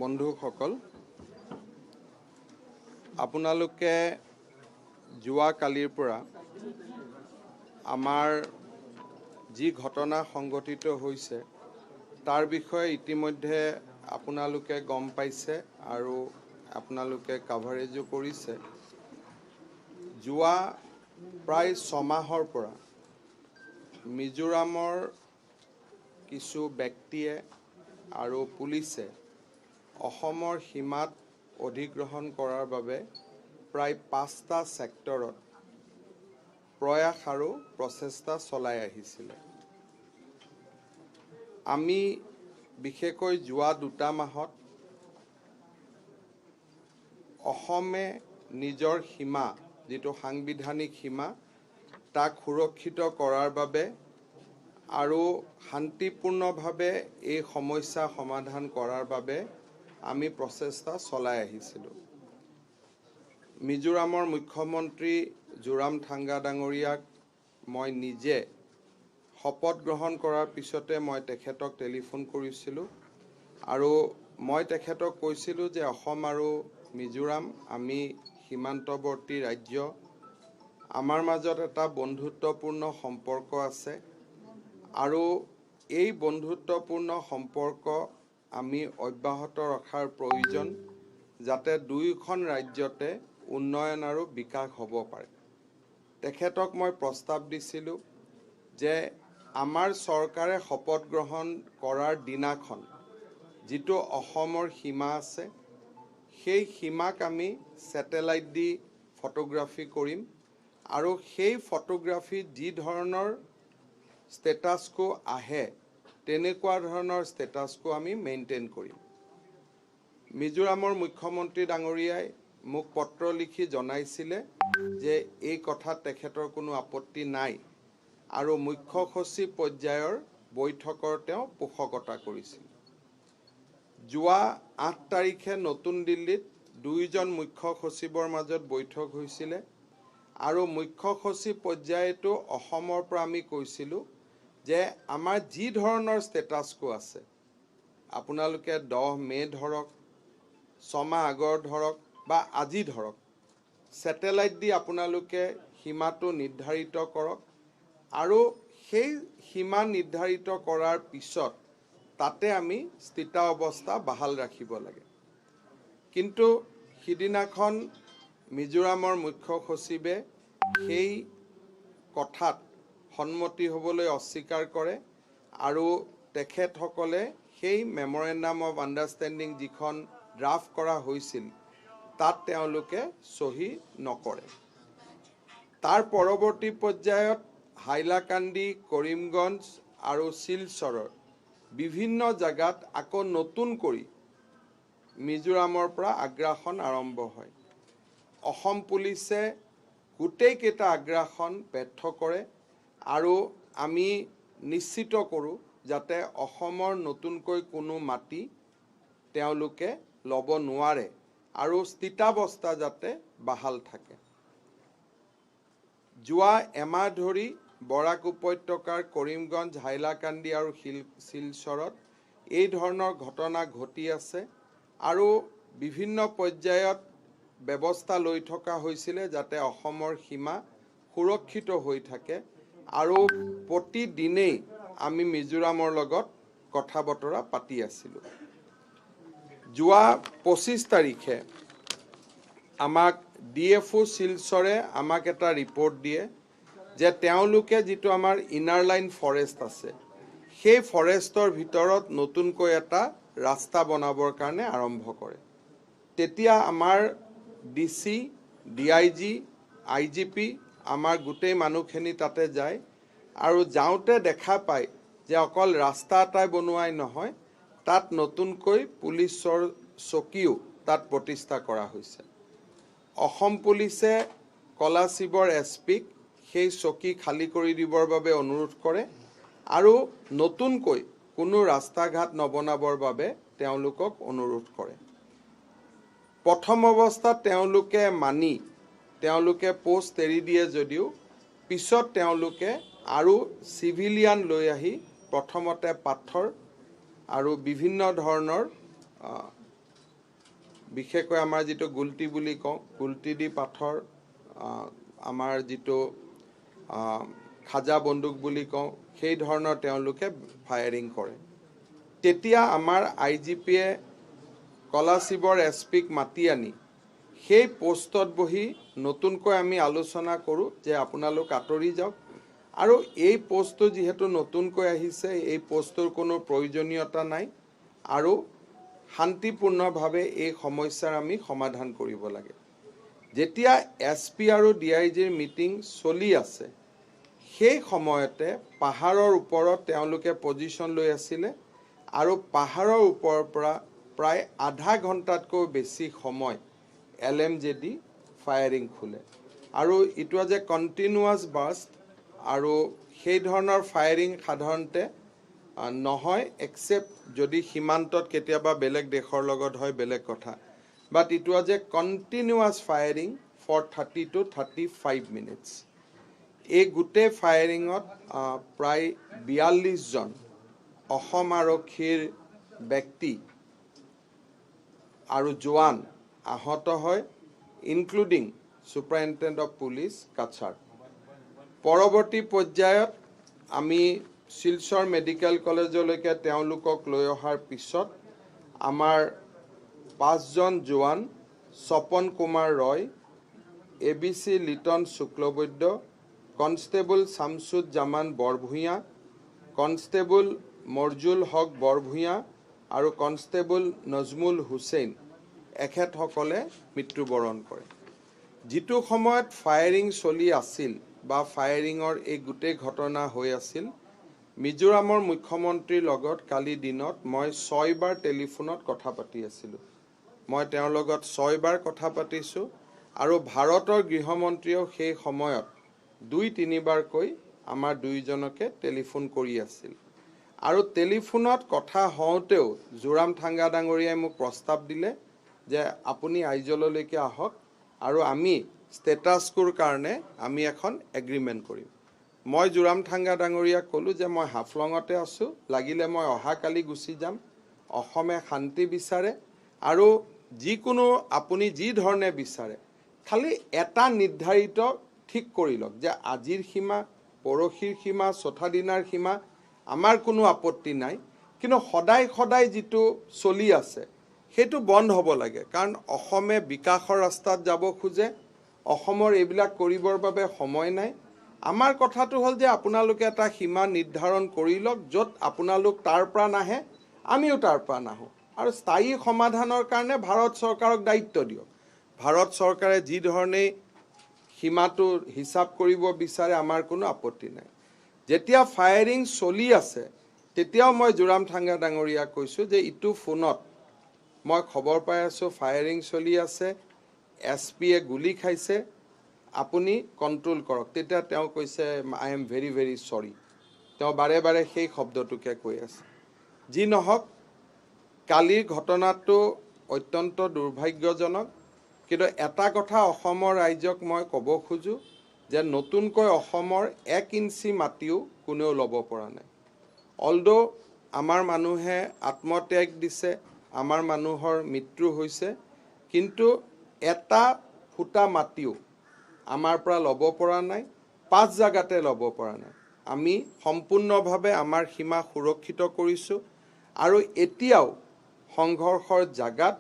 বন্ধুসকল, আপোনালোকে যোৱাকালিৰ পৰা আমাৰ যি ঘটনা সংঘটিত হৈছে তাৰ বিষয়ে ইতিমধ্যে আপোনালোকে গম পাইছে আৰু আপোনালোকে কাভাৰেজো কৰিছে। যোৱা প্ৰায় ছমাহৰ পৰা মিজোৰামৰ কিছু ব্যক্তিয়ে আৰু পুলিচে অসমৰ সীমাত অধিগ্ৰহণ কৰাৰ বাবে প্ৰায় 5টা ছেক্টৰত প্ৰয়াস আৰু প্ৰচেষ্টা চলাই আহিছিলে। আমি বিশেষকৈ যোৱা 2টা মাহত অসমে নিজৰ সীমা, যিটো সাংবিধানিক সীমা, তাক সুৰক্ষিত কৰাৰ বাবে আৰু শান্তিপূৰ্ণভাৱে এই সমস্যা সমাধান কৰাৰ বাবে আমি প্ৰচেষ্টা চলাই আহিছিলোঁ। মিজোৰামৰ মুখ্যমন্ত্ৰী জোৰাম থাংগা ডাঙৰীয়াক মই নিজে শপত গ্ৰহণ কৰাৰ পিছতে মই তেখেতক টেলিফোন কৰিছিলোঁ আৰু মই তেখেতক কৈছিলোঁ যে অসম আৰু মিজোৰাম আমি সীমান্তৱৰ্তী ৰাজ্য, আমাৰ মাজত এটা বন্ধুত্বপূৰ্ণ সম্পৰ্ক আছে আৰু এই বন্ধুত্বপূৰ্ণ সম্পৰ্ক আমি অব্যাহত ৰখাৰ প্ৰয়োজন, যাতে দুয়োখন ৰাজ্যতে উন্নয়ন আৰু বিকাশ হ'ব পাৰে। তেখেতক মই প্ৰস্তাৱ দিছিলোঁ যে আমাৰ চৰকাৰে শপত গ্ৰহণ কৰাৰ দিনাখন যিটো অসমৰ সীমা আছে, সেই সীমাক আমি ছেটেলাইট দি ফটোগ্ৰাফী কৰিম আৰু সেই ফটোগ্ৰাফীত যি ধৰণৰ ষ্টেটাছকো আহে তেনেকুৱা ধৰণৰ ষ্টেটাছকো আমি মেইনটেইন কৰিম। মিজোৰামৰ মুখ্যমন্ত্ৰী ডাঙৰীয়াই মোক পত্ৰ লিখি জনাইছিলে যে এই কথাত তেখেতৰ কোনো আপত্তি নাই আৰু মুখ্য সচিব পৰ্যায়ৰ বৈঠকৰ তেওঁ পোষকতা কৰিছিল। যোৱা 8 তাৰিখে নতুন দিল্লীত দুয়োজন মুখ্য সচিবৰ মাজত বৈঠক হৈছিলে আৰু মুখ্য সচিব পৰ্যায়তো অসমৰ পৰা আমি কৈছিলোঁ যে আমাৰ যি ধৰণৰ ষ্টেটাছকো আছে, আপোনালোকে 10 মে' ধৰক, ছমাহ আগৰ ধৰক বা আজি ধৰক, ছেটেলাইট দি আপোনালোকে সীমাটো নিৰ্ধাৰিত কৰক আৰু সেই সীমা নিৰ্ধাৰিত কৰাৰ পিছত তাতে আমি স্থিতা অৱস্থা বাহাল ৰাখিব লাগে। কিন্তু সিদিনাখন মিজোৰামৰ মুখ্য সচিবে সেই কথাত সন্মতি হ'বলৈ অস্বীকাৰ কৰে আৰু তেখেতসকলে সেই মেমৰেণ্ডাম অফ আণ্ডাৰষ্টেণ্ডিং যিখন ড্ৰাফ্ট কৰা হৈছিল তাত তেওঁলোকে চহী নকৰে। তাৰ পৰৱৰ্তী পৰ্যায়ত হাইলাকান্দি, কৰিমগঞ্জ আৰু শিলচৰৰ বিভিন্ন জেগাত আকৌ নতুন কৰি মিজোৰামৰ পৰা আগ্ৰাসন আৰম্ভ হয়। অসম পুলিচে গোটেইকেইটা আগ্ৰাসন ব্যৰ্থ কৰে আৰু আমি নিশ্চিত কৰোঁ যাতে অসমৰ নতুনকৈ কোনো মাটি তেওঁলোকে ল'ব নোৱাৰে আৰু স্থিতাৱস্থা যাতে বাহাল থাকে। যোৱা এমাহ ধৰি বৰাক উপত্যকাৰ কৰিমগঞ্জ, হাইলাকান্দি আৰু শিলচৰত এই ধৰণৰ ঘটনা ঘটি আছে আৰু বিভিন্ন পৰ্যায়ত ব্যৱস্থা লৈ থকা হৈছিলে যাতে অসমৰ সীমা সুৰক্ষিত হৈ থাকে আৰু প্ৰতিদিনেই আমি মিজোৰামৰ লগত কথা বতৰা পাতি আছিলোঁ। যোৱা 25 তাৰিখে আমাক ডিএফঅ' শিলচৰে আমাক এটা ৰিপৰ্ট দিয়ে যে তেওঁলোকে যিটো আমাৰ ইনাৰ লাইন ফৰেষ্ট আছে, সেই ফৰেষ্টৰ ভিতৰত নতুনকৈ এটা ৰাস্তা বনাবৰ কাৰণে আৰম্ভ কৰে। তেতিয়া আমাৰ ডিচি, ডিআইজি, আইজিপি, আমাৰ গোটেই মানুহখিনি তাতে যায় আৰু যাওঁতে দেখা পায় যে অকল ৰাস্তা এটাই বনোৱাই নহয়, তাত নতুনকৈ পুলিচৰ চকীও তাত প্ৰতিষ্ঠা কৰা হৈছে। অসম পুলিচে কলাশিৱৰ এছ পিক সেই চকী খালী কৰি দিবৰ বাবে অনুৰোধ কৰে আৰু নতুনকৈ কোনো ৰাস্তা ঘাট নবনাবৰ বাবে তেওঁলোকক অনুৰোধ কৰে। প্ৰথম অৱস্থাত তেওঁলোকে মানি তেওঁলোকে পোষ্ট এৰি দিয়ে যদিও পিছত তেওঁলোকে আৰু চিভিলিয়ান লৈ আহি প্ৰথমতে পাথৰ আৰু বিভিন্ন ধৰণৰ বিশেষকৈ আমাৰ যিটো গুলটি বুলি কওঁ, গুলটি দি পাথৰ, আমাৰ যিটো খাজা বন্দুক বুলি কওঁ, সেই ধৰণৰ তেওঁলোকে ফায়াৰিং কৰে। তেতিয়া আমাৰ I G পিয়ে কলাশিৱৰ এছ পিক মাতি আনি সেই পোষ্টত বহি নতুনকৈ আমি আলোচনা কৰোঁ যে আপোনালোক আঁতৰি যাওক আৰু এই পোষ্টটো যিহেতু নতুনকৈ আহিছে, এই পোষ্টটোৰ কোনো প্ৰয়োজনীয়তা নাই আৰু শান্তিপূৰ্ণভাৱে এই সমস্যাৰ আমি সমাধান কৰিব লাগে। যেতিয়া এছ পি আৰু ডি আই জিৰ মিটিং চলি আছে, সেই সময়তে পাহাৰৰ ওপৰত তেওঁলোকে পজিশ্যন লৈ আছিলে আৰু পাহাৰৰ ওপৰৰ পৰা প্ৰায় আধা ঘণ্টাতকৈ বেছি সময় এল এম জে দি ফায়াৰিং খোলে আৰু it was a continuous burst আৰু সেই ধৰণৰ ফায়াৰিং সাধাৰণতে নহয়, একচেপ্ট যদি সীমান্তত কেতিয়াবা বেলেগ দেশৰ লগত হয়, বেলেগ কথা, but it was a continuous firing for 30 to 35 minutes. এই গোটেই ফায়াৰিঙত প্ৰায় 42জন অসম আৰক্ষীৰ ব্যক্তি আৰু জোৱান আহত হয়, including superintendent of police Cachar. পৰৱৰ্তী পৰ্যায়ত আমি শিলচৰ মেডিকেল কলেজলৈকে তেওঁলোকক লৈ অহাৰ পিছত আমাৰ পাঁচজন জোৱান, Swapan Kumar Roy, A B C Liton Shuklabaidya, constable Shamsud Zaman Borbhuyan, constable Morjul Haque Borbhuyan আৰু কনষ্টেবল নজমুল হুছেইন, এখেতসকলে মৃত্যুবৰণ কৰে। যিটো সময়ত ফায়াৰিং চলি আছিল বা ফায়াৰিঙৰ এই গোটেই ঘটনা হৈ আছিল, মিজোৰামৰ মুখ্যমন্ত্ৰীৰ লগত কালি দিনত মই ছয়বাৰ টেলিফোনত কথা পাতি আছিলোঁ। মই তেওঁৰ লগত ছয়বাৰ কথা পাতিছোঁ আৰু ভাৰতৰ গৃহমন্ত্ৰীয়েও সেই সময়ত দুই তিনিবাৰকৈ আমাৰ দুয়োজনকে টেলিফোন কৰি আছিল। আৰু টেলিফোনত কথা হওঁতেও জোৰাম থাংগা ডাঙৰীয়াই মোক প্ৰস্তাৱ দিলে যে আপুনি আইজললৈকে আহক আৰু আমি ষ্টেটাছ কোৰ কাৰণে আমি এখন এগ্ৰিমেণ্ট কৰিম। মই জোৰাম থাংগা ডাঙৰীয়াক ক'লোঁ যে মই হাফলঙতে আছোঁ, লাগিলে মই অহাকালি গুচি যাম। অসমে শান্তি বিচাৰে আৰু যিকোনো আপুনি যি ধৰণে বিচাৰে, খালি এটা নিৰ্ধাৰিত ঠিক কৰি লওক যে আজিৰ সীমা, পৰহিৰ সীমা, চৌথা দিনাৰ সীমা, আমাৰ কোনো আপত্তি নাই। কিন্তু সদায় সদায় যিটো চলি আছে, সেইটো বন্ধ হ'ব লাগে, কাৰণ অসমে বিকাশৰ ৰাস্তাত যাব খোজে। অসমৰ এইবিলাক কৰিবৰ বাবে সময় নাই। আমাৰ কথাটো হ'ল যে আপোনালোকে এটা সীমা নিৰ্ধাৰণ কৰি লওক, য'ত আপোনালোক তাৰ পৰা নাহে, আমিও তাৰ পৰা নাহোঁ আৰু স্থায়ী সমাধানৰ কাৰণে ভাৰত চৰকাৰক দায়িত্ব দিয়ক। ভাৰত চৰকাৰে যি ধৰণেই সীমাটো হিচাপ কৰিব বিচাৰে, আমাৰ কোনো আপত্তি নাই। যেতিয়া ফায়াৰিং চলি আছে, তেতিয়াও মই জোৰাম থাংগা ডাঙৰীয়াক কৈছোঁ যে ইটো ফোনত মই খবৰ পাই আছোঁ, ফায়াৰিং চলি আছে, এছ পিয়ে গুলী খাইছে, আপুনি কণ্ট্ৰল কৰক। তেতিয়া তেওঁ কৈছে, "I am very very sorry." তেওঁ বাৰে বাৰে সেই শব্দটোকে কৈ আছে। যি নহওক, কালিৰ ঘটনাটো অত্যন্ত দুৰ্ভাগ্যজনক। কিন্তু এটা কথা অসমৰ ৰাইজক মই ক'ব খোজোঁ যে নতুনকৈ অসমৰ 1 ইঞ্চি মাটিও কোনেও ল'ব পৰা নাই। অলদ' আমাৰ মানুহে আত্মত্যাগ দিছে, আমাৰ মানুহৰ মৃত্যু হৈছে, কিন্তু এটা ফুটা মাটিও আমাৰ পৰা ল'ব পৰা নাই, পাঁচ জেগাতে ল'ব পৰা নাই। আমি সম্পূৰ্ণভাৱে আমাৰ সীমা সুৰক্ষিত কৰিছোঁ আৰু এতিয়াও সংঘৰ্ষৰ জাগাত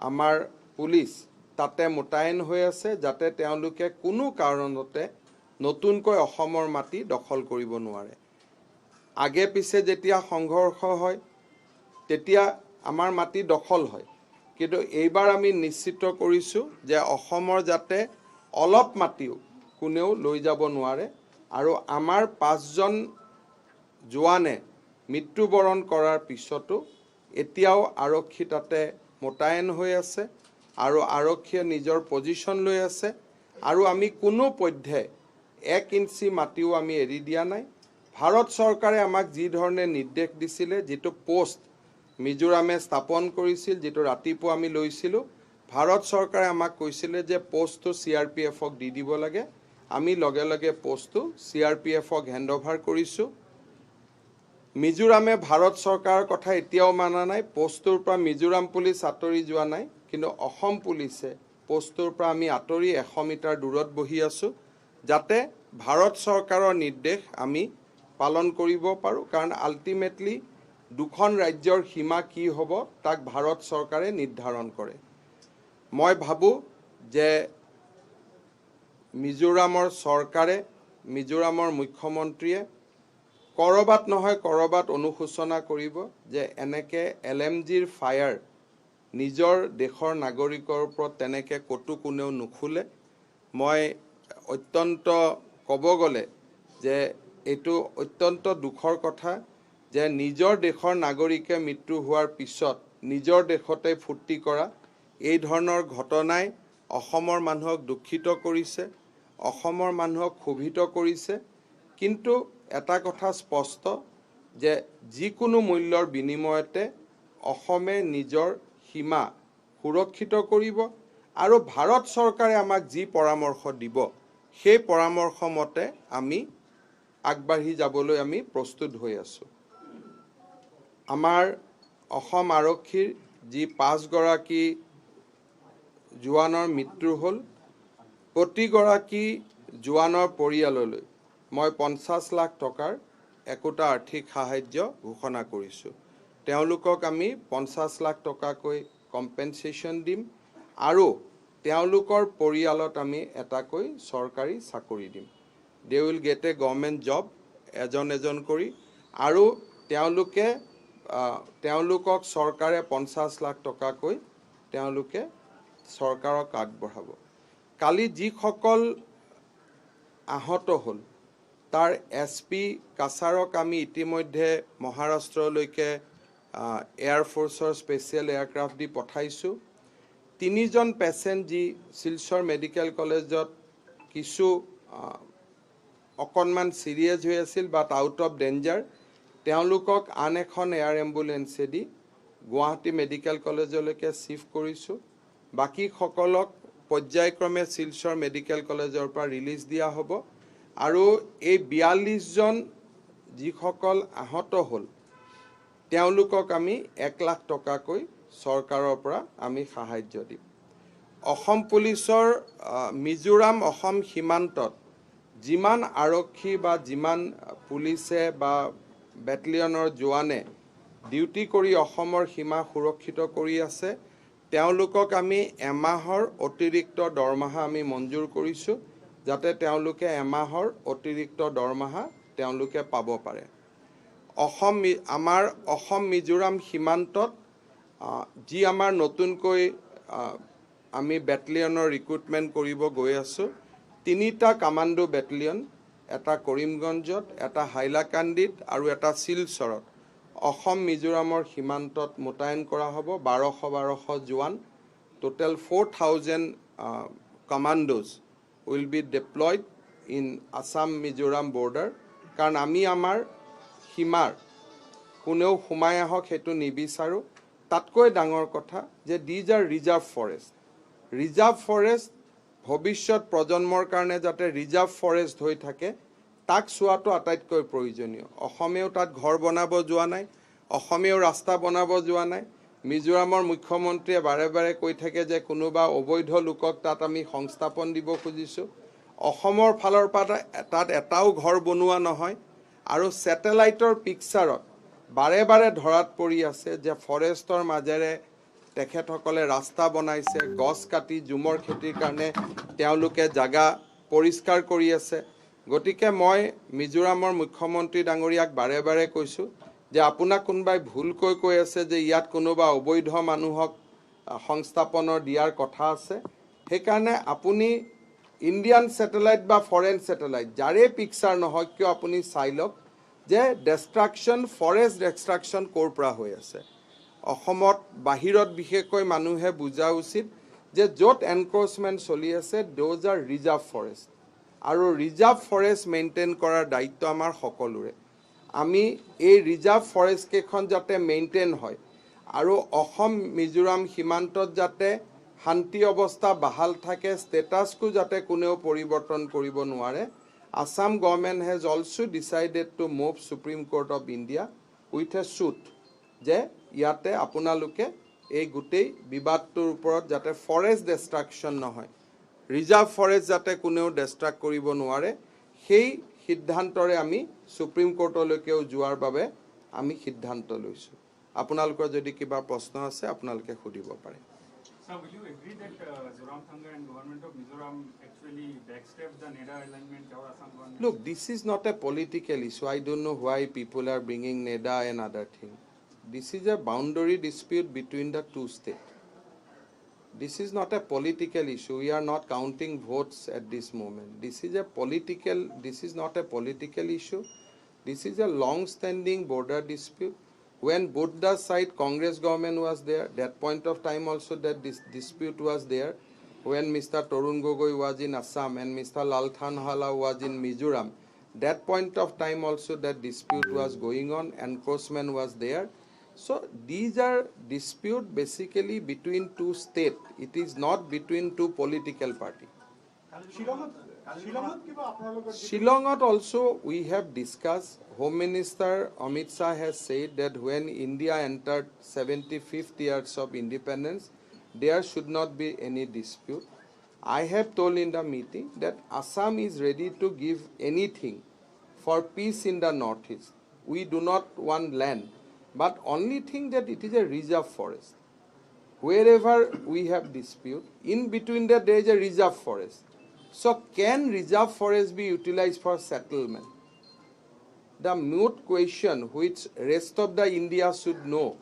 আমাৰ পুলিচ তাতে মোতায়েন হৈ আছে, যাতে তেওঁলোকে কোনো কাৰণতে নতুনকৈ অসমৰ মাটি দখল কৰিব নোৱাৰে। আগে পিছে যেতিয়া সংঘৰ্ষ হয়, তেতিয়া আমাৰ মাটি দখল হয়, কিন্তু এইবাৰ আমি নিশ্চিত কৰিছোঁ যে অসমৰ যাতে অলপ মাটিও কোনেও লৈ যাব নোৱাৰে। আৰু আমাৰ পাঁচজন জোৱানে মৃত্যুবৰণ কৰাৰ পিছতো এতিয়াও আৰক্ষী তাতে মোতায়েন হৈ আছে আৰু আৰক্ষীয়ে নিজৰ পজিশ্যন লৈ আছে আৰু আমি কোনো পধ্যে 1 ইঞ্চি মাটিও আমি এৰি দিয়া নাই। ভাৰত চৰকাৰে আমাক যি ধৰণে নিৰ্দেশ দিছিলে, যিটো পোষ্ট মিজোৰামে স্থাপন কৰিছিল, যিটো ৰাতিপুৱা আমি লৈছিলোঁ, ভাৰত চৰকাৰে আমাক কৈছিলে যে পোষ্টটো চি আৰ পি এফক দি দিব লাগে। আমি লগে লগে পোষ্টটো চি আৰ পি এফক হেণ্ড অভাৰ কৰিছোঁ। মিজোৰামে ভাৰত চৰকাৰৰ কথা এতিয়াও মানা নাই। পোষ্টটোৰ পৰা মিজোৰাম পুলিচ আঁতৰি যোৱা নাই। কিন্তু অসম পুলিচে পষ্টটোৰ পৰা আমি আঁতৰি 100 মিটাৰ দূৰত বহি আছোঁ, যাতে ভাৰত চৰকাৰৰ নিৰ্দেশ আমি পালন কৰিব পাৰোঁ। কাৰণ আল্টিমেটলি দুখন ৰাজ্যৰ সীমা কি হ'ব, তাক ভাৰত চৰকাৰে নিৰ্ধাৰণ কৰে। মই ভাবোঁ যে মিজোৰামৰ চৰকাৰে, মিজোৰামৰ মুখ্যমন্ত্ৰীয়ে ক'ৰবাত নহয় ক'ৰবাত অনুশোচনা কৰিব যে এনেকৈ এলএমজিৰ ফায়াৰ নিজৰ দেশৰ নাগৰিকৰ ওপৰত তেনেকৈ ক'তো কোনেও নোখোলে। মই অত্যন্ত ক'ব গ'লে যে এইটো অত্যন্ত দুখৰ কথা যে নিজৰ দেশৰ নাগৰিকে মৃত্যু হোৱাৰ পিছত নিজৰ দেশতে ফূৰ্তি কৰা এই ধৰণৰ ঘটনাই অসমৰ মানুহক দুখিত কৰিছে, অসমৰ মানুহক ক্ষোভিত কৰিছে। কিন্তু এটা কথা স্পষ্ট যে যিকোনো মূল্যৰ বিনিময়তে অসমে নিজৰ সীমা সুৰক্ষিত কৰিব আৰু ভাৰত চৰকাৰে আমাক যি পৰামৰ্শ দিব, সেই পৰামৰ্শ মতে আমি আগবাঢ়ি যাবলৈ আমি প্ৰস্তুত হৈ আছোঁ। আমাৰ অসম আৰক্ষীৰ যি পাঁচগৰাকী জোৱানৰ মৃত্যু হ'ল, প্ৰতিগৰাকী জোৱানৰ পৰিয়াললৈ মই 50 লাখ টকাৰ একোটা আৰ্থিক সাহাৰ্য ঘোষণা কৰিছোঁ। তেওঁলোকক আমি 50 লাখ টকাকৈ কম্পেনচেশ্যন দিম আৰু তেওঁলোকৰ পৰিয়ালত আমি এটাকৈ চৰকাৰী চাকৰি দিম। They will get a government job এজন এজন কৰি আৰু তেওঁলোকক চৰকাৰে 50 লাখ টকাকৈ তেওঁলোকে চৰকাৰক আগবঢ়াব। কালি যিসকল আহত হ'ল, তাৰ এছ পি কাছাৰক আমি ইতিমধ্যে মহাৰাষ্ট্ৰলৈকে এয়াৰফ'ৰ্চৰ স্পেচিয়েল এয়াৰক্ৰাফ্ট দি পঠাইছোঁ। তিনিজন পেচেণ্ট যি শিলচৰ মেডিকেল কলেজত কিছু অকণমান ছিৰিয়াছ হৈ আছিল, বাট আউট অফ ডেঞ্জাৰ, তেওঁলোকক আন এখন এয়াৰ এম্বুলেঞ্চেদি গুৱাহাটী মেডিকেল কলেজলৈকে শ্বিফ্ট কৰিছোঁ। বাকীসকলক পৰ্যায়ক্ৰমে শিলচৰ মেডিকেল কলেজৰ পৰা ৰিলিজ দিয়া হ'ব। আৰু এই 42জন যিসকল আহত হ'ল, তেওঁলোকক আমি 1 লাখ টকাকৈ চৰকাৰৰ পৰা আমি সাহাৰ্য দিম। অসম পুলিচৰ মিজোৰাম অসম সীমান্তত যিমান আৰক্ষী বা যিমান পুলিচে বা বেটেলিয়নৰ জোৱানে ডিউটি কৰি অসমৰ সীমা সুৰক্ষিত কৰি আছে, তেওঁলোকক আমি এমাহৰ অতিৰিক্ত দৰমহা আমি মঞ্জুৰ কৰিছোঁ, যাতে তেওঁলোকে এমাহৰ অতিৰিক্ত দৰমহা তেওঁলোকে পাব পাৰে। আমাৰ অসম মিজোৰাম সীমান্তত যি আমাৰ নতুনকৈ আমি বেটেলিয়নৰ ৰিক্ৰুটমেণ্ট কৰিব গৈ আছোঁ, তিনিটা কামাণ্ডো বেটেলিয়ন, এটা কৰিমগঞ্জত, এটা হাইলাকান্দিত আৰু এটা শিলচৰত অসম মিজোৰামৰ সীমান্তত মোতায়েন কৰা হ'ব। বাৰশ বাৰশ জোৱান, total 4,000 commandos will be deployed in Assam Mizoram border. কাৰণ আমি আমাৰ সীমাৰ কোনেও সোমাই আহক সেইটো নিবিচাৰোঁ। তাতকৈ ডাঙৰ কথা যে these are reserve forest. Reserve forest ভৱিষ্যত প্ৰজন্মৰ কাৰণে যাতে ৰিজাৰ্ভ ফৰেষ্ট হৈ থাকে, তাক চোৱাটো আটাইতকৈ প্ৰয়োজনীয়। অসমেও তাত ঘৰ বনাব যোৱা নাই, অসমেও ৰাস্তা বনাব যোৱা নাই। মিজোৰামৰ মুখ্যমন্ত্ৰীয়ে বাৰে বাৰে কৈ থাকে যে কোনোবা অবৈধ লোকক তাত আমি সংস্থাপন দিব খুজিছোঁ। অসমৰ ফালৰ পৰা তাত এটাও ঘৰ বনোৱা নহয়। আৰু ছেটেলাইটৰ পিকচাৰত বাৰে বাৰে ধৰাত পৰি আছে যে ফৰেষ্টৰ মাজেৰে তেখেতসকলে ৰাস্তা বনাইছে, গছ কাটি জুমৰ খেতিৰ কাৰণে তেওঁলোকে জাগা পৰিষ্কাৰ কৰি আছে। গতিকে মই মিজোৰামৰ মুখ্যমন্ত্ৰী ডাঙৰীয়াক বাৰে বাৰে কৈছোঁ যে আপোনাক কোনোবাই ভুলকৈ কৈ আছে যে ইয়াত কোনোবা অবৈধ মানুহক সংস্থাপনৰ দিয়াৰ কথা আছে। সেইকাৰণে আপুনি ইণ্ডিয়ান ছেটেলাইট বা ফৰেন ছেটেলাইট, যাৰে পিকচাৰ নহওক কিয়, আপুনি চাই লওক যে ডেষ্ট্ৰাকশ্যন, ফৰেষ্ট ডেষ্ট্ৰাকশ্যন ক'ৰ পৰা হৈ আছে। অসমত বাহিৰত বিশেষকৈ মানুহে বুজা উচিত যে য'ত এনক্ৰ'চমেণ্ট চলি আছে, those are reserve forest আৰু ৰিজাৰ্ভ ফৰেষ্ট মেইনটেইন কৰাৰ দায়িত্ব আমাৰ সকলোৰে। আমি এই ৰিজাৰ্ভ ফৰেষ্টকেইখন যাতে মেইনটেইন হয় আৰু অসম মিজোৰাম সীমান্তত যাতে শান্তি অৱস্থা বাহাল থাকে, ষ্টেটাছকো যাতে কোনেও পৰিৱৰ্তন কৰিব নোৱাৰে, Assam government has also decided to move Supreme Court of India with a suit যে ইয়াতে আপোনালোকে এই গোটেই বিবাদটোৰ ওপৰত যাতে ফৰেষ্ট ডেষ্ট্ৰাকশ্যন নহয়, ৰিজাৰ্ভ ফৰেষ্ট যাতে কোনেও ডেষ্ট্ৰাক্ট কৰিব নোৱাৰে, সেই সিদ্ধান্তৰে আমি সুপ্ৰিম কোৰ্টলৈকেও যোৱাৰ বাবে আমি সিদ্ধান্ত লৈছোঁ। আপোনালোকৰ যদি কিবা প্ৰশ্ন আছে, আপোনালোকে সুধিব পাৰে। Sir, will you agree that Zoramthanga and government of Mizoram actually backstepped the NEDA alignment or Assam government? Look, this is not a political issue. I don't know why people are bringing NEDA and other thing. This is a boundary dispute between the two states. This is not a political issue. We are not counting votes at this moment. This is not a political issue. This is a long-standing border dispute. When both the side Congress government was there, that point of time also that this dispute was there. When Mr. Tarun Gogoi was in Assam and Mr. Lal Thanhawla was in Mizoram, that point of time also that dispute was going on, encroachment was there. So these are dispute basically between two states. It is not between two political party. শ্বিলঙত কিবা আপোনালোকৰ Shillongot also we have discussed. Home Minister Amit Shah has said that when India entered 75th years of independence, there should not be any dispute. I have told in the meeting that Assam is ready to give anything for peace in the Northeast. We do not want land, but only thing that it is a reserve forest. Wherever we have dispute, in between that there is a reserve forest. So can reserve forest be utilized for settlement? The moot question which rest of the India should know,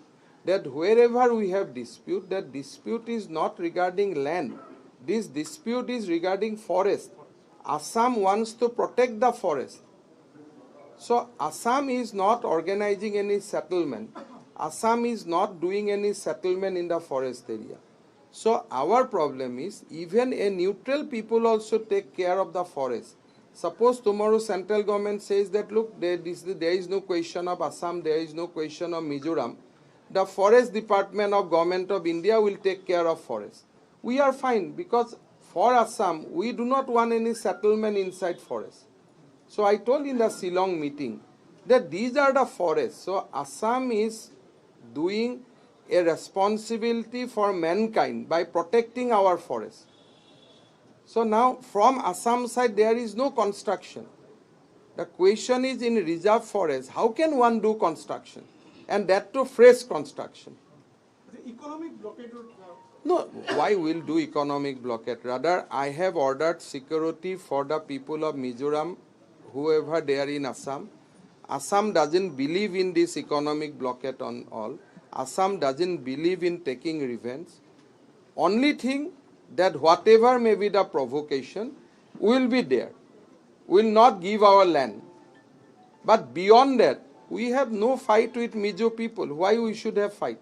that wherever we have dispute, that dispute is not regarding land. This dispute is regarding forest. Assam wants to protect the forest. So Assam is not organizing any settlement. Assam is not doing any settlement in the forest area. So our problem is even a neutral people also take care of the forest. Suppose tomorrow central government says that, look, there is no question of Assam, there is no question of Mizoram. The forest department of government of India will take care of forest. We are fine because for Assam, we do not want any settlement inside forest. So I told in the Shillong meeting that these are the forests. So Assam is doing a responsibility for mankind by protecting our forest. So now from Assam side there is no construction. The question is, in reserve forest, how can one do construction? And that too fresh construction. Economic blockade. No, why will do economic blockade? Rather, I have ordered security for the people of Mizoram, whoever they are in Assam. Assam doesn't believe in this economic blockade on all. Assam doesn't believe in taking revenge. Only thing that whatever may be the provocation, will be there. We will not give our land. But beyond that, we have no fight with Mizo people. Why we should have fight?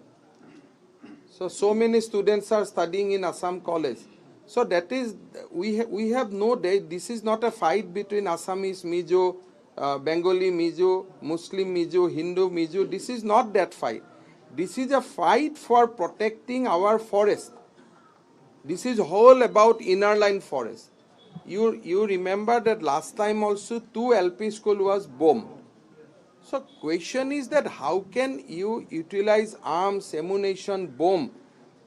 So many students are studying in Assam college. So that is, we have no day. This is not a fight between Assamese, Mizo, Bengali Mizo, Muslim Mizo, Hindu Mizo. This is not that fight. This is a fight for protecting our forest. This is whole about inner line forest. You remember that last time also 2 LP school was bombed. So question is that how can you utilize arms, ammunition, bomb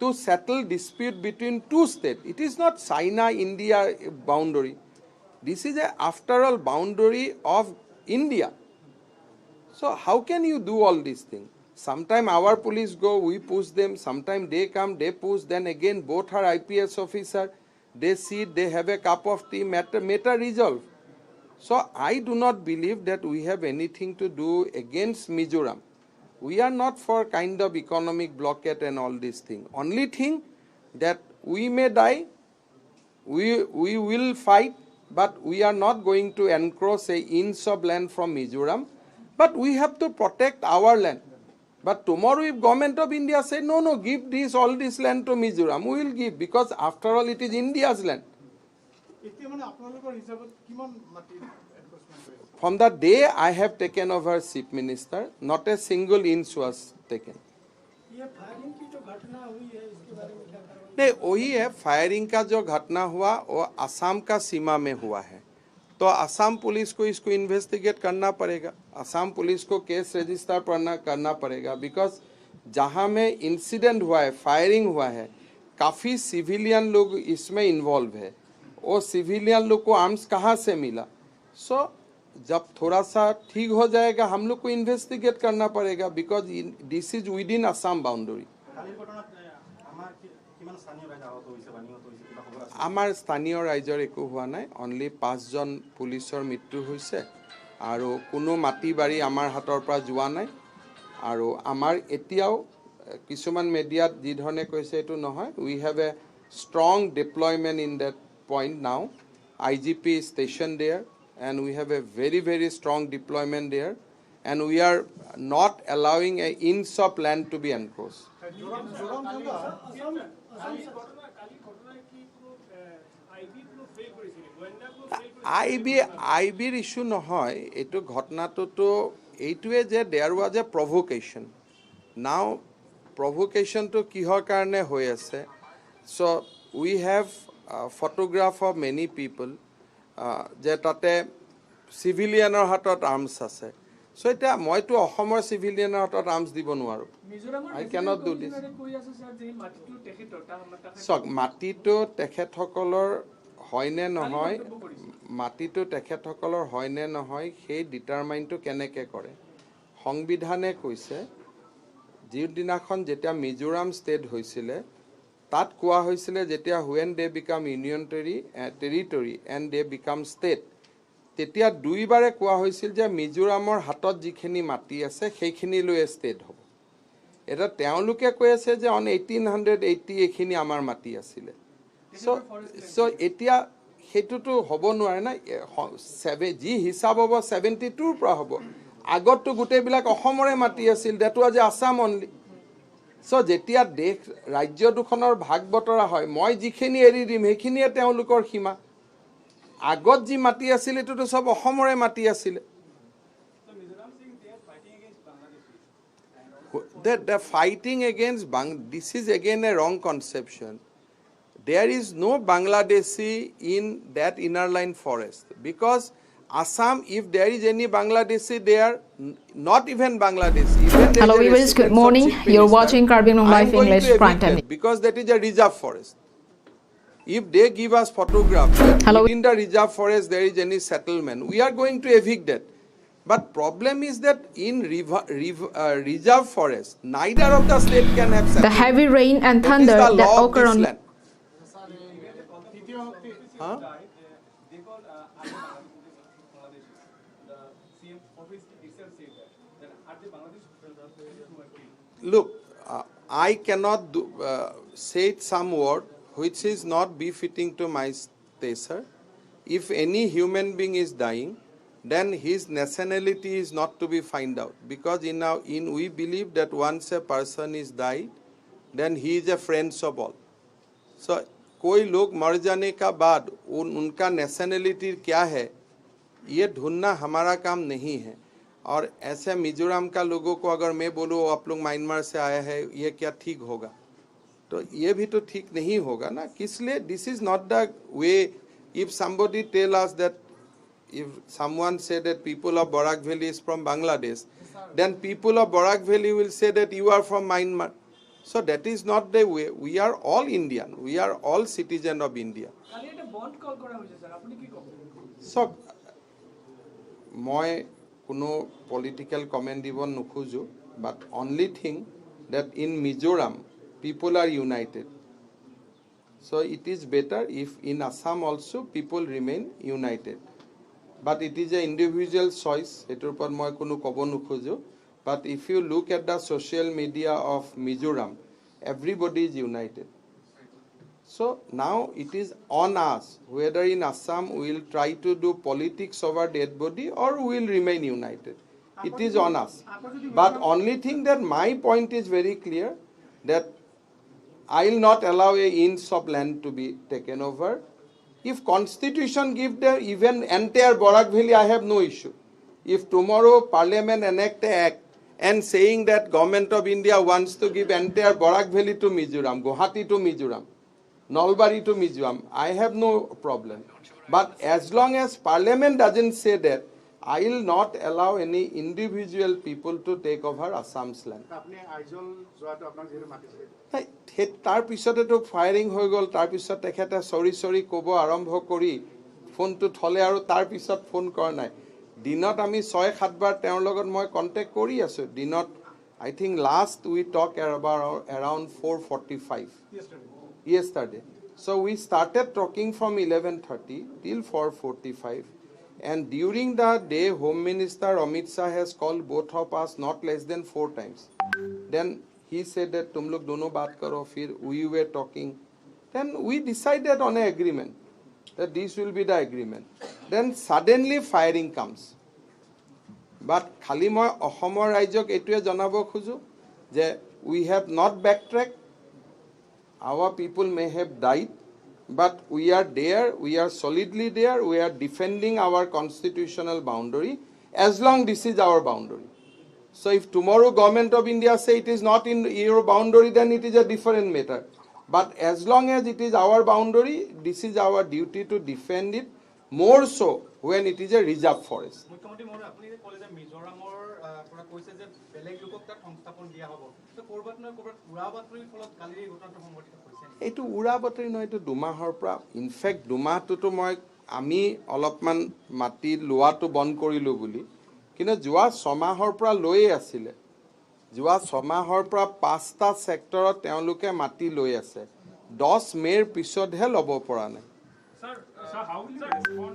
to settle dispute between two states? It is not China-India boundary. This is a, after all, boundary of India. So how can you do all these things? Sometime our police go, we push them. Sometime they come, they push. Then again, both are IPS officer. They sit, they have a cup of tea, matter resolved. So I do not believe that we have anything to do against Mizoram. We are not for kind of economic blockade and all these things. Only thing that we may die, we will fight, but we are not going to encroach a inch of land from Mizoram. But we have to protect our land. But tomorrow if government of India say, no, no, give this, all this land to Mizoram, we will give, because after all it is India's land. From the day I have taken over Chief Minister, not a single inch was taken. नहीं, वही है, firing का जो घटना हुआ वो असम का सीमा में हुआ है, तो असम पुलिस को इसको इन्वेस्टिगेट करना पड़ेगा, असम पुलिस को केस रजिस्टर करना पड़ेगा, because जहाँ में इंसिडेंट हुआ है, फायरिंग हुआ है, काफ़ी सिविलियन लोग इसमें इन्वॉल्व है। वो सिविलियन लोग को आर्म्स कहाँ से मिला? सो जब थोड़ा सा ठीक हो जाएगा, हम लोग को इन्वेस्टिगेट करना पड़ेगा, because this is within Assam boundary. কালিৰ ঘটনাত আমাৰ কিমান স্থানীয় ৰাইজ আহত হৈছে বা নিহত হৈছে, কিবা খবৰ আছে? আমাৰ স্থানীয় ৰাইজৰ একো হোৱা নাই। অনলি পাঁচজন পুলিচৰ মৃত্যু হৈছে আৰু কোনো মাটি বাৰী আমাৰ হাতৰ পৰা যোৱা নাই। আৰু আমাৰ এতিয়াও কিছুমান মিডিয়াত যি ধৰণে কৈছে, এইটো নহয়। We have a strong deployment in that point now. IGP station there and we have a very, very strong deployment there and we are not allowing a inch of land to be encroach. Zoramthanga কালি ঘটনায় কি কোনো IB কোনো fail কৰিছে নেকি? গোয়েন্দা কোনো fail কৰিছে? আই বিৰ ইছ্যু নহয় এইটো। ঘটনাটোতো এইটোৱে যে there was a provocation. Now প্ৰভোকেশ্যনটো কিহৰ কাৰণে হৈ আছে? So we have photograph of many people যে তাতে চিভিলিয়ানৰ হাতত আৰ্মছ আছে। চ' এতিয়া মইতো অসমৰ চিভিলিয়ানৰ হাতত আৰ্মছ দিব নোৱাৰোঁ। মিজোৰামৰ I cannot do this. কমিছনাৰে কৈ আছে ছাৰ যে এই মাটিটো তেখেতৰ চাওক, মাটিটো তেখেতসকলৰ হয়নে নহয়, মন্তব্য কৰিছে। মাটিটো তেখেতসকলৰ হয়নে নহয়, সেই ডিটাৰমাইনটো কেনেকৈ কৰে? সংবিধানে কৈছে, যিদিনাখন যেতিয়া মিজোৰাম ষ্টেট হৈছিলে, তাত কোৱা হৈছিলে, যেতিয়া when they become union territory and they become state, তেতিয়া দুইবাৰে কোৱা হৈছিল যে মিজোৰামৰ হাতত যিখিনি মাটি আছে, সেইখিনি লৈয়ে ষ্টেট হ'ব। এতিয়া তেওঁলোকে কৈ আছে যে অন 1880 এইখিনি আমাৰ মাটি আছিলে। চ' এতিয়া সেইটোতো হ'ব নোৱাৰে না। যি হিচাপ হ'ব, 72ৰ পৰা হ'ব। আগততো গোটেইবিলাক অসমৰে মাটি আছিল। That was a Assam only. So যেতিয়া দেশ ৰাজ্য দুখনৰ ভাগ বতৰা হয়, মই যিখিনি এৰি দিম, সেইখিনিয়ে তেওঁলোকৰ সীমা। আগত যি মাটি আছিল, এইটোতো চব অসমৰে মাটি আছিলে। So Mizoram saying they are fighting against Bangladeshis. The fighting against Bang this is again a wrong conception. There is no Bangladeshi in that inner line forest, because Assam, if there is any Bangladeshi there, not even Bangladeshi, even there Hello is a viewers, good residence of morning. Chief You're Minister, watching Karbi Anglong I am Live going English to evict Prime Time. them because that is a reserve forest. If they give us photograph that Hello. Within the reserve forest there is any settlement, we are going to evict that. But problem is that in reserve forest, neither of the state can have The settlement. Heavy rain and That is thunder the that law of occur this on land. তৃতীয় Huh? Died, they call are they Bangladeshis? The CM office itself said that. Then are they Bangladesh who are killed? Look, I cannot say some word which is not befitting to my stature. If any human being is dying, then his nationality is not to be find out, because in our in we believe that once a person is died, then he is a friend of all. So कोई लोग मर जाने का बाद उन उनका nationality क्या है, ये ढूंढना हमारा काम नहीं है। और ऐसे मिजोरम का लोगों को अगर मैं बोलूँ, आप लोग म्यांमार से आया है, ये क्या ठीक होगा? तो ये भी तो ठीक नहीं होगा ना। किस लिए? This is not the way. If somebody tell us that, if someone say that people of Barak Valley is from Bangladesh, then people of Barak Valley will say that you are from Myanmar. So that is not the way. We are all Indian. We are all citizen of India. কালি এটা বন্ধ কল কৰা হৈছে sir, আপুনি কি ক'ব? চাওক, মই কোনো পলিটিকেল কমেণ্ট দিব নোখোজোঁ, but only thing that in Mizoram people are united, so it is better if in Assam also people remain united, but it is a individual choice. সেইটোৰ ওপৰত মই কোনো ক'ব নোখোজোঁ, but if you look at the social media of Mizoram, everybody is united. So now it is on us whether in Assam we will try to do politics over dead body or we will remain united. It is on us. But only thing that my point is very clear, that I will not allow a inch of land to be taken over. If constitution give the even entire Barak Valley, I have no issue. If tomorrow parliament enact a act and saying that government of India wants to give entire Barak Valley to Mizoram, Guwahati to Mizoram, Nalbari to Mizoram, I have no problem. But as long as parliament doesn't say that, I will not allow any individual people to take over Assam's land. আপুনি আইজল যোৱাটো আপোনাক যিহেতু মাতিছিলে। নাই, সেই তাৰপিছতেতো firing হৈ গ'ল। তাৰপিছত তেখেতে চৰি চৰি ক'ব আৰম্ভ কৰি ফোনটো থ'লে আৰু তাৰপিছত ফোন কৰা নাই। দিনত আমি ছয় সাতবাৰ তেওঁৰ লগত মই কণ্টেক্ট কৰি আছোঁ দিনত। I think last we talk around 4:45 yesterday. So we started talking from 11:30 till 4:45. And during the day, Home Minister Amit Shah has called both of us not less than four times. Then he said that तुम लोग दोनों बात करो, फिर we were talking. Then we decided on an agreement that this will be the agreement. Then suddenly firing comes. বাট খালি মই অসমৰ ৰাইজক এইটোৱে জনাব খোজোঁ যে we have not backtrack. Our people may have died, but we are there, we are solidly there, we are defending our constitutional boundary as long this is our boundary. So if tomorrow Government of India say it is not in your boundary, then it is a different matter. But as long as it is our boundary, this is our duty to defend it, more so when it is a reserve forest. মুখ্যমন্ত্ৰী মহোদয়, আপুনি যে ক'লে যে মিজোৰামৰ পৰা কৈছে যে বেলেগ লোকক তাত সংস্থাপন দিয়া হ'ব, তো ক'ৰবাত নহয় ক'ৰবাত উৰা বাতৰিৰ ফলত কালিৰ এই ঘটনাটো সংঘটিত হৈছে নেকি? এইটো উৰা বাতৰি নহয়, এইটো দুমাহৰ পৰা। ইনফেক্ট দুমাহটোতো আমি অলপমান মাটি লোৱাটো বন্ধ কৰিলোঁ বুলি, কিন্তু যোৱা ছমাহৰ পৰা লৈয়ে আছিলে। যোৱা ছমাহৰ পৰা পাঁচটা ছেক্টৰত তেওঁলোকে মাটি লৈ আছে। 10 মে'ৰ পিছতহে ল'ব পৰা নাই। Sir, sir, how will you respond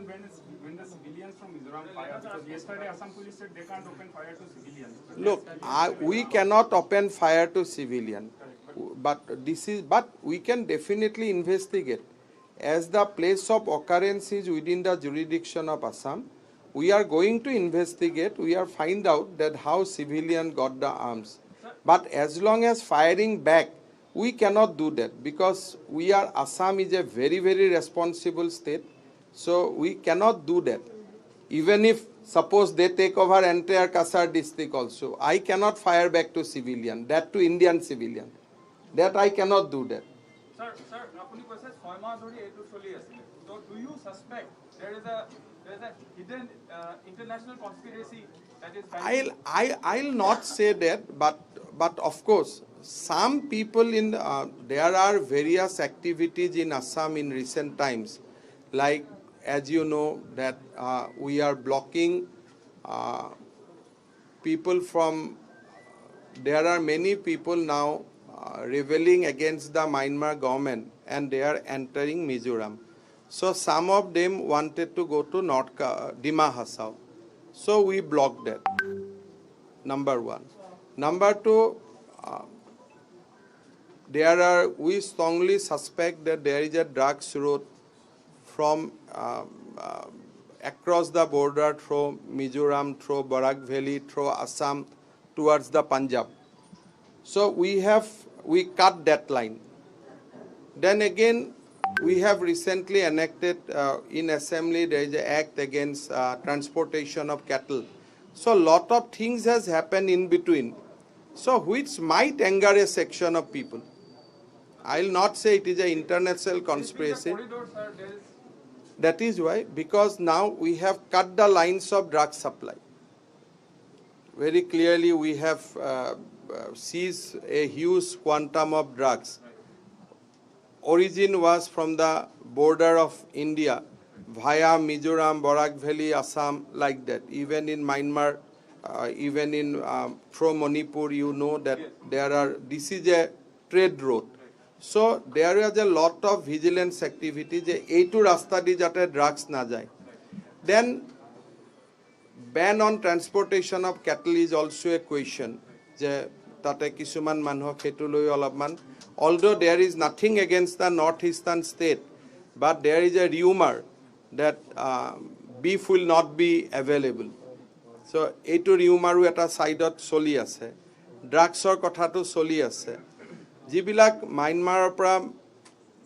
when the civilians from Mizoram fire? Because yesterday Assam police said they can't open fire to civilians. But Look, we cannot open fire to civilian, but we can definitely investigate. As the place of occurrence is within the jurisdiction of Assam, we are going to investigate. We are find out that how civilian got the arms. But as long as firing back, we cannot do that because we are Assam is a very, very responsible state, so we cannot do that. Even if suppose they take over entire Cachar district also, I cannot fire back to civilian, that to Indian civilian. That I cannot do that. Sir, sir, আপুনি কৈছে 6 মাহ ধৰি এইটো চলি আছিলে। So do you suspect there is a hidden international conspiracy that is I'll not say that, but of course, some people in there are various activities in Assam in recent times, like as you know that we are blocking people from, there are many people now rebelling against the Myanmar government and they are entering Mizoram. So some of them wanted to go to North Dima Hasao. So we blocked that. Number one. Number two, there are we strongly suspect that there is a drugs route from across the border through Mizoram, through Barak Valley, through Assam, towards the Punjab. So we cut that line. Then again, we have recently enacted in assembly, there is an act against transportation of cattle. So lot of things has happened in between. So which might anger a section of people. I will not say it is an international conspiracy. Corridor, sir, there is That is why, because now we have cut the lines of drug supply. Very clearly, we have seized a huge quantum of drugs. Origin was from the border of India via Mizoram, Barak Valley, Assam, like that. Even in Myanmar, even in through Manipur, you know that there are, this is a trade route. So there is a lot of vigilance activity যে এইটো ৰাস্তা দি যাতে drugs নাযায়। Then ban on transportation of cattle is also a question যে তাতে কিছুমান মানুহক সেইটো লৈ অলপমান, although there is nothing against the North Eastern state, but there is a rumour that beef will not be available. So এইটো ৰিউমাৰো এটা ছাইডত চলি আছে, ড্ৰাগছৰ কথাটো চলি আছে। যিবিলাক ম্যানমাৰৰ পৰা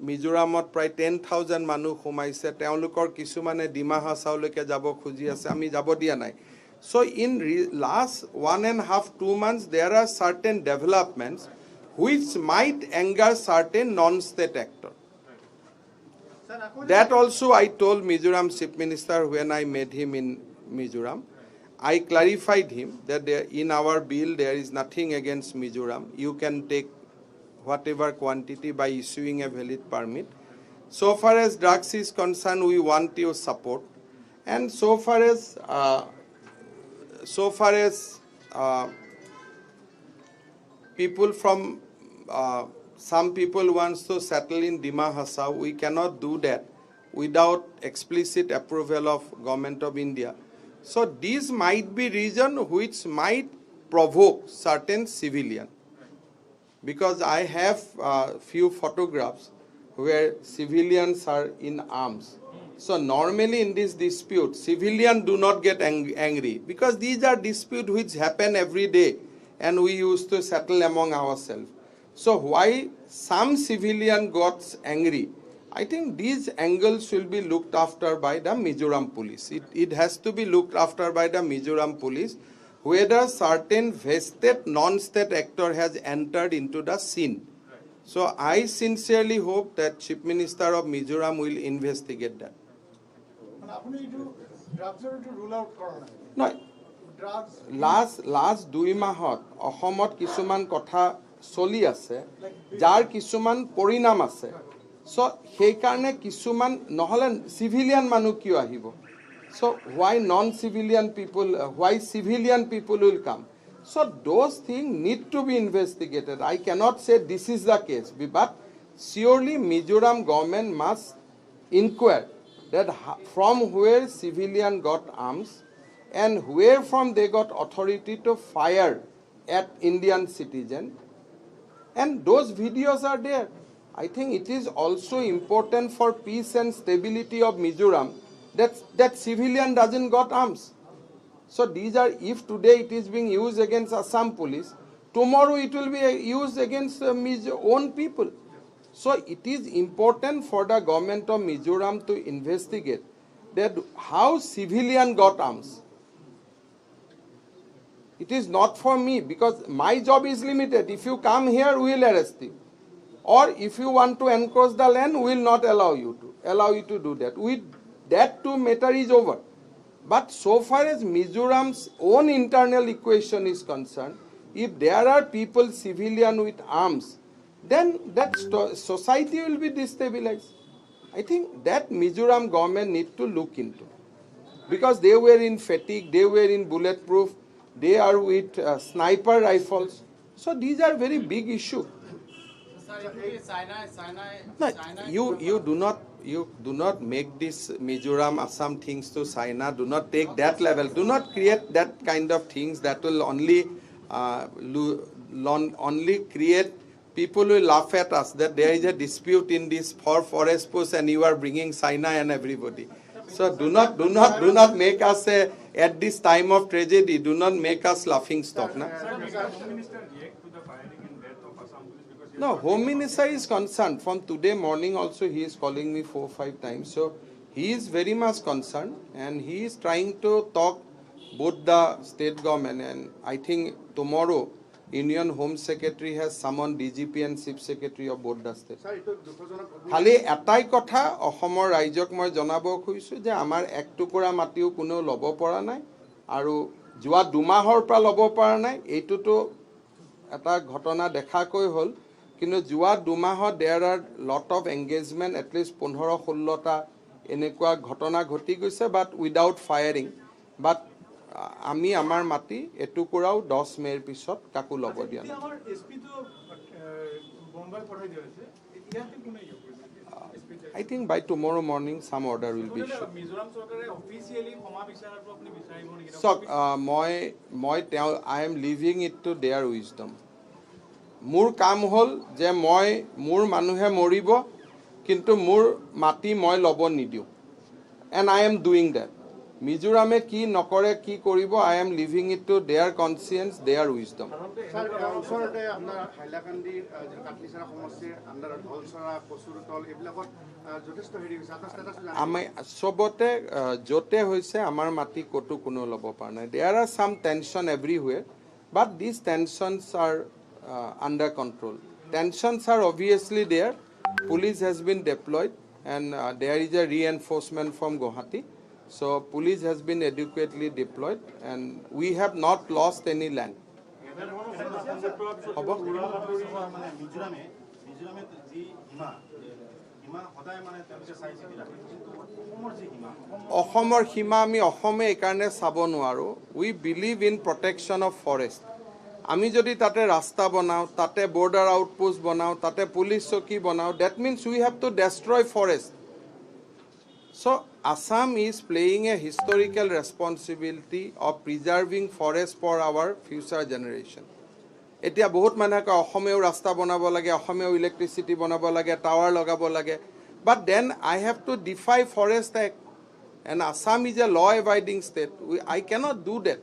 মিজোৰামত প্ৰায় 10,000 মানুহ সোমাইছে, তেওঁলোকৰ কিছুমানে ডিমা হাছাওলৈকে যাব খুজি আছে, আমি যাব দিয়া নাই। So in last one and half 2 months, there are certain developments which might anger certain non state actor. That also I told Mizoram Chief Minister when I met him in Mizoram. I clarified him that in our bill there is nothing against Mizoram. You can take whatever quantity by issuing a valid permit. So far as drugs is concerned, we want your support. And so far as people from some people wants to settle in Dima Hasao, we cannot do that without explicit approval of Government of India. So these might be reason which might provoke certain civilian, because I have few photographs where civilians are in arms. So normally in this dispute, civilian do not get angry because these are dispute which happen every day and we used to settle among ourselves. So why some civilian got angry? I think these angles will be looked after by the Mizoram Police. It has to be looked after by the Mizoram Police whether certain vested non-state actor has entered into the scene. So I sincerely hope that Chief Minister of Mizoram will investigate that. মানে আপুনি এইটো ড্ৰাগছৰ এইটো rule out কৰা নাই? নহয়। Drugs last 2 মাহত অসমত কিছুমান কথা চলি আছে, যাৰ কিছুমান পৰিণাম আছে। চ' সেইকাৰণে কিছুমান, নহ'লে চিভিলিয়ান মানুহ কিয় আহিব? So why non civilian people, why civilian people will come? So those thing need to be investigated. I cannot say this is the case, but cheerily Mizoram government must inquire that from where civilian got arms and where from they got authority to fire at Indian citizen, and those videos are there. I think it is also important for peace and stability of Mizoram that civilian doesn't got arms. So these are, if today it is being used against Assam Police, tomorrow it will be used against own people. So it is important for the government of Mizoram to investigate that how civilian got arms. It is not for me because my job is limited. If you come here, we will arrest you. Or if you want to encroach the land, we will not allow you to do that. With that two matter is over. But so far as Mizoram's own internal equation is concerned, if there are people, civilian with arms, then that society will be destabilized. I think that Mizoram government need to look into because they were in fatigue, they were in bulletproof, they are with sniper rifles. So these are very big issue. No, you do not make this Mizoram, Assam things to China. Do not take that level. Do not create that kind of things that will only create, people will laugh at us that there is a dispute in this for forest post and you are bringing China and everybody. So do not make us a, at this time of tragedy, do not make us laughing stock. Na? Sir, will the Home Minister react to the firing and death of Assam Police because he No, Home Minister is concerned. From today morning also he is calling me four, five times. So he is very much concerned and he is trying to talk both the state government, and I think tomorrow Union Home Secretary has summoned DGP and Chief Secretary of both the states. Sir, এইটো দুখজনক ঘটনা। খালি এটাই কথা অসমৰ ৰাইজক মই জনাব খুজিছোঁ যে আমাৰ এক টুকুৰা মাটিও কোনেও ল'ব পৰা নাই আৰু যোৱা 2 মাহৰ পৰা ল'ব পৰা নাই। এইটোতো এটা ঘটনা দেখাকৈ হ'ল, কিন্তু যোৱা 2 মাহত there are lot of engagement, at least 15-16টা এনেকুৱা ঘটনা ঘটি গৈছে, বাট উইদাউট ফায়াৰিং। বাট আমি আমাৰ মাটি এটুকুৰাও 10 মে'ৰ পিছত কাকো ল'ব দিয়া নাই। এতিয়া আমাৰ এছ পিটো বোম্বাই পঠাই দিয়া হৈছে, ইয়াতে কোনে ইয়ে কৰিছে SP? I think by tomorrow morning some order will be issued. Mizoram চৰকাৰে অফিচিয়েলি ক্ষমা বিচাৰাটো আপুনি বিচাৰিব নেকি? চাওক, মই তেওঁ, I am leaving it to their wisdom. মোৰ কাম হ'ল যে মই মোৰ মানুহে মৰিব, কিন্তু মোৰ মাটি মই ল'ব নিদিওঁ and I am doing that. মিজোৰামে কি নকৰে, কি কৰিব, I am leaving it to their conscience, their wisdom. Sir, ওচৰতে আপোনাৰ হাইলাকান্দিৰ যিটো কাটলিচৰা সমষ্টিৰ আণ্ডাৰত ঢলচৰা, কচুৰতল এইবিলাকত যথেষ্ট হেৰি হৈছে। আপোনাৰ ষ্টেটাছ? আমি চবতে য'তে হৈছে, আমাৰ মাটি ক'তো কোনেও ল'ব পৰা নাই। There are some tension everywhere, but these tensions are under control. Tensions are obviously there. Police has been deployed and there is a reinforcement from Guwahati. So police has been adequately deployed and we have not lost any land. হ'ব। মানে মিজোৰামে যি সীমা সদায় মানে তেওঁলোকে চাই চিতি ৰাখে, কিন্তু অসমৰ যি সীমা, অসমৰ সীমা আমি অসমে এইকাৰণে চাব নোৱাৰোঁ। We believe in protection of forest. আমি যদি তাতে ৰাস্তা বনাওঁ, তাতে বৰ্ডাৰ আউটপোষ্ট বনাওঁ, তাতে পুলিচ চকী বনাওঁ, that means we have to destroy forest. So Assam is playing a historical responsibility of preserving forest for our future generation. এতিয়া বহুত মানুহে কয়, অসমেও ৰাস্তা বনাব লাগে, অসমেও ইলেক্ট্ৰিচিটি বনাব লাগে, টাৱাৰ লগাব লাগে, but then I have to defy Forest Act, and Assam is a law abiding state. I cannot do that.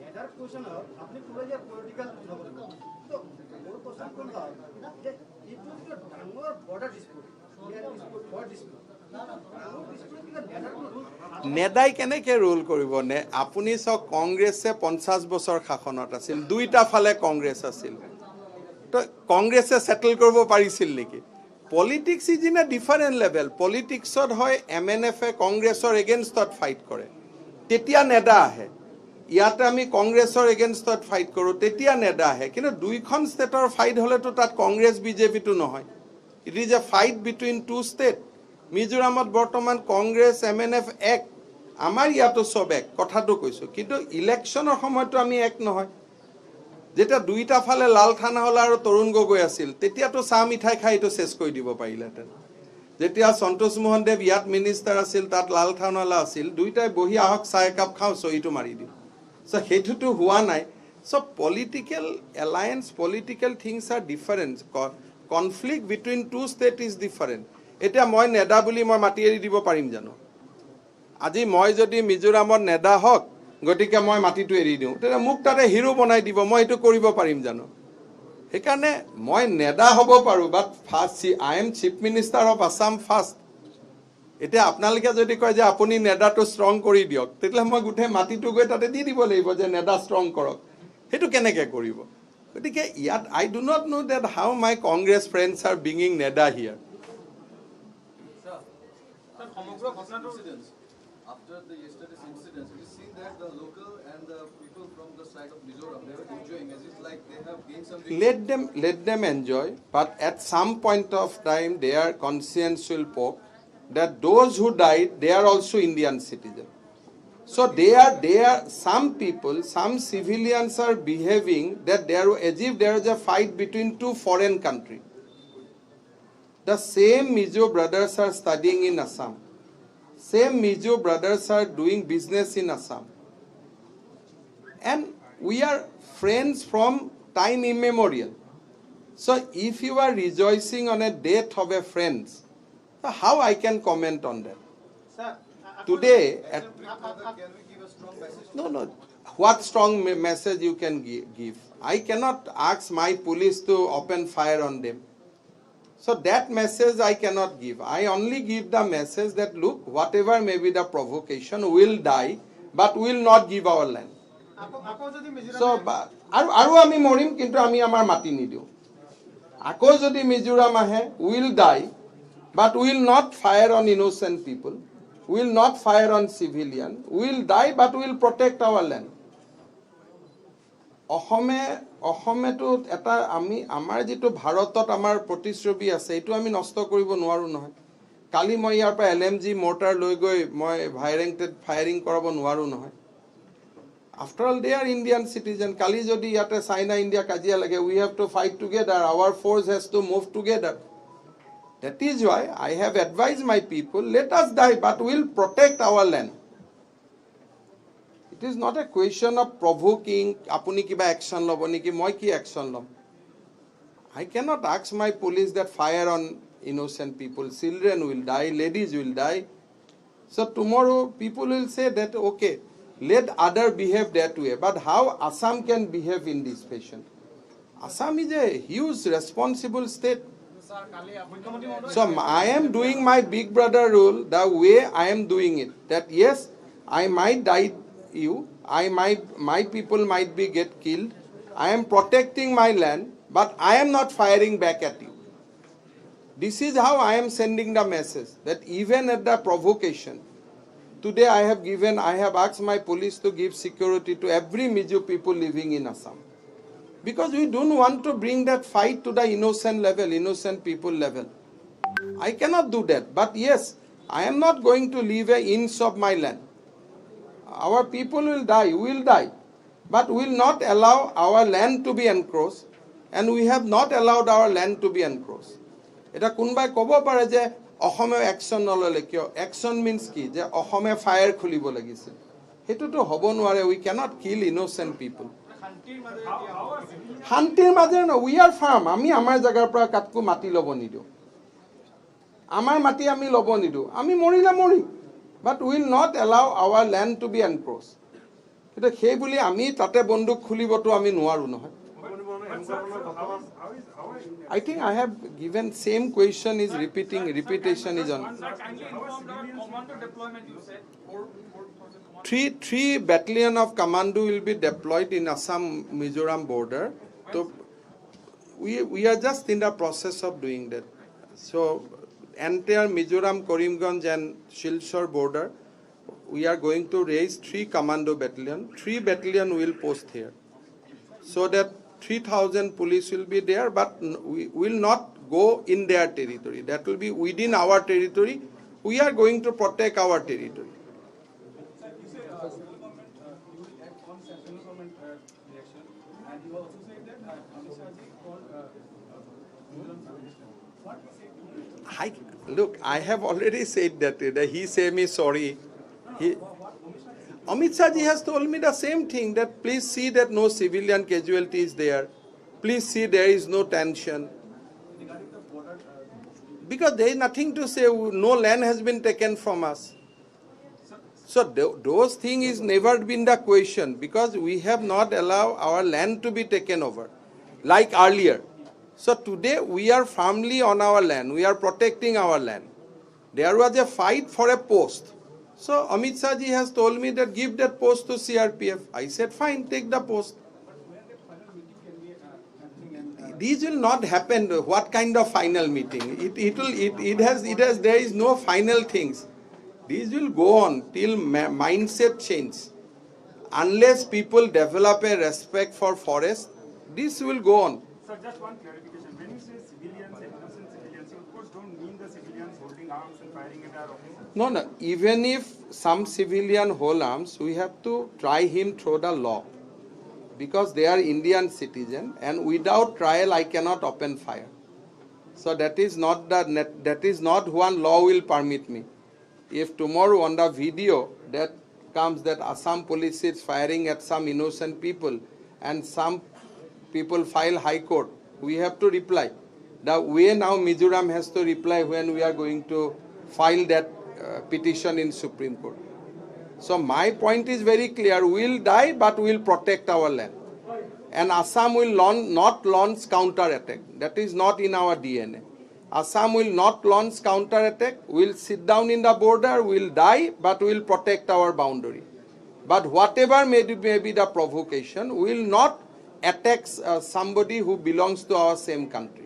নেডাৰ question হ'ল, আপুনি ক'লে যে পলিটিকেল নকৰিব। তো মোৰ কুৱেশ্যন হ'ল যে এইটো যিটো ডাঙৰ বৰ্ডাৰ ডিছপিউট, বৰ্ডাৰ ডিছপিউট, ডাঙৰ ডিছপিউট, কিন্তু নেডাৰ কোনো ৰোল নেডাই কেনেকৈ ৰোল কৰিব নে? আপুনি চাওক, কংগ্ৰেছে 50 বছৰ শাসনত আছিল, দুইটা ফালে কংগ্ৰেছ আছিল। তো কংগ্ৰেছে ছেটেল কৰিব পাৰিছিল নেকি? Politics is in a different level. পলিটিক্সত হয় এমএনএফে কংগ্ৰেছৰ এগেইনষ্টত ফাইট কৰে, তেতিয়া নেডা আহে। ইয়াতে আমি কংগ্ৰেছৰ এগেইনষ্টত ফাইট কৰোঁ, তেতিয়া নেডা আহে। কিন্তু দুইখন ষ্টেটৰ ফাইট হ'লেতো তাত কংগ্ৰেছ বিজেপিটো নহয়। It is a fight between two state. মিজোৰামত বৰ্তমান কংগ্ৰেছ, এমএনএফ এক, আমাৰ ইয়াতো চব এক, কথাটো কৈছোঁ। কিন্তু ইলেকশ্যনৰ সময়তো আমি এক নহয়। যেতিয়া দুইটা ফালে লাল থানহাওলা আৰু তৰুণ গগৈ আছিল, তেতিয়াতো চাহ মিঠাই খাই এইটো চেচ কৰি দিব পাৰিলেহেঁতেন। যেতিয়া সন্তোষ মোহন দেৱ ইয়াত মিনিষ্টাৰ আছিল, তাত লাল থানহাওলা আছিল, দুইটাই বহি, আহক চাহ একাপ খাওঁ, চহীটো মাৰি দিওঁ। চ' সেইটোতো হোৱা নাই। So political alliance, political things are different. Conflict between two state is different. এতিয়া মই নেদা বুলি মই মাটি এৰি দিব পাৰিম জানো? আজি মই যদি মিজোৰামত নেদা হওক, গতিকে মই মাটিটো এৰি দিওঁ, তেতিয়া মোক তাতে হিৰো বনাই দিব। মই সেইটো কৰিব পাৰিম জানো? সেইকাৰণে মই নেদা হ'ব পাৰোঁ, but first I am Chief Minister of Assam first. এতিয়া আপোনালোকে যদি কয় যে আপুনি নেদাটো ষ্ট্ৰং কৰি দিয়ক, তেতিয়াহ'লে মই গোটেই মাটিটো গৈ তাতে দি দিব লাগিব যে নেদা ষ্ট্ৰং কৰক। সেইটো কেনেকৈ কৰিব? গতিকে ইয়াত I do not know that how my Congress friends are bringing NEDA here. সমগ্ৰ ঘটনাটোৰ incidents, after the yesterday's incidents, we see that the local and the people from the side of Mizoram, they were enjoying as if like they have gained some victory. Let them enjoy, but at some point of time their conscience will poke that those who died, they are also Indian citizens. So they are some people, some civilians are behaving that there as if there is a fight between two foreign country. The same Mizo brothers are studying in Assam, same Mizo brothers are doing business in Assam, and we are friends from time immemorial. So if you are rejoicing on a death of a friend, so how I can comment on that? Sir. Today, As a big brother, can we give a strong message? No. What strong message you can give? I cannot ask my police to open fire on them. So that message I cannot give. I only give the message that, look, whatever may be the provocation, will die, but will not give our land. আকৌ যদি মিজোৰামে চ' আৰু আমি মৰিম, কিন্তু আমি আমাৰ মাটি নিদিওঁ। আকৌ যদি মিজোৰাম আহে, will die, but will not fire on innocent people, will not fire on civilian. Will die, but will protect our land. অসমেতো এটা আমি আমাৰ যিটো ভাৰতত আমাৰ প্ৰতিচ্ছবি আছে, এইটো আমি নষ্ট কৰিব নোৱাৰোঁ নহয়। কালি মই ইয়াৰ পৰা এলএমজি মৰ্টাৰ লৈ গৈ মই ভাইৰেংটেড ফায়াৰিং কৰাব নোৱাৰোঁ নহয়। After all, they are Indian citizen. কালি যদি ইয়াতে চাইনা ইণ্ডিয়া কাজিয়া লাগে, we have to fight together. Our force has to move together. That is why I have advise my people, let us die, but will protect our land. It is not a question of provoking. আপুনি কিবা action ল'ব নেকি? মই কি action ল'ম? I cannot ask my police that fire on innocent people. Children will die, ladies will die. So tomorrow people will say that, okay, let other behave that way. But how Assam can behave in this fashion? Assam is a huge responsible state. So I am doing my big brother role the way I am doing it. That yes, I might die you, I might my people might be get killed. I am protecting my land, but I am not firing back at you. This is how I am sending the message that even at the provocation, today I have asked my police to give security to every Mizo people living in Assam. Because we don't want to bring that fight to the innocent level, innocent people level. I cannot do that. But yes, I am not going to leave a inch of my land. Our people will die, we will die. But we will not allow our land to be encroached, and we have not allowed our land to be encroached. এতিয়া কোনোবাই ক'ব পাৰে যে অসমে action নল'লে কিয়? Action means কি যে অসমে ফায়াৰ খুলিব লাগিছিল, সেইটোতো হ'ব নোৱাৰে। We cannot kill innocent পিপুল। শান্তিৰ মাজেৰে ন, we are firm. আমি আমাৰ জেগাৰ পৰা কাকো মাটি ল'ব নিদিওঁ। আমাৰ মাটি আমি ল'ব নিদিওঁ। আমি মৰিলে মৰিম, but will not allow our land to be encroach. কিন্তু সেই বুলি আমি তাতে বন্দুক খুলিবতো আমি নোৱাৰোঁ নহয়। I think I have given same question is repeating, repetition is on. Sir, kindly inform the commando deployment you said, 4,000 commando. Three battalion of commando will be deployed in Assam Mizoram border. So we are just in the process of doing that. So entire Mizoram, Karimganj and Silchar border, we are going to raise three commando battalion. Three battalion will post here, so that 3,000 police will be there, but we will not go in their territory. That will be within our territory. We are going to protect our territory. Sir, you say central government, you will act on central government reaction, and you also said that Amit Shah ji called Mizoram Chief Minister. What he said to you? Look, I have already said that he say me sorry. Amit Shah ji has told me the same thing, that please see that no civilian casualty is there. Please see there is no tension. Because there is nothing to say, no land has been taken from us. So those things is never been the question, because we have not allowed our land to be taken over like earlier. So today we are firmly on our land, we are protecting our land. There was a fight for a post. So Amit Shah ji has told me that give that post to CRPF. I said, fine, take the post. These will not happen. What kind of final meeting? It will, it has, there is no final things. These will go on till mindset change. Unless people develop a respect for forest, this will go on. Sir, just one clarification. When you say civilians and innocent civilians, you of course don't mean the civilians holding arms and firing at our officers. No. Even if some civilian hold arms, we have to try him through the law, because they are Indian citizen, and without trial I cannot open fire. So that is not the net, that is not one law will permit me. If tomorrow on the video that comes that Assam police is firing at some innocent people and some people file High Court, we have to reply. The way now Mizoram has to reply when we are going to file that petition in Supreme Court. So my point is very clear: we will die, but we will protect our land. And Assam will not launch counter-attack. That is not in our DNA. Assam will not launch counter-attack. We will sit down in the border, we will die, but we will protect our boundary. But whatever may be the provocation, we will not attack somebody who belongs to our same country.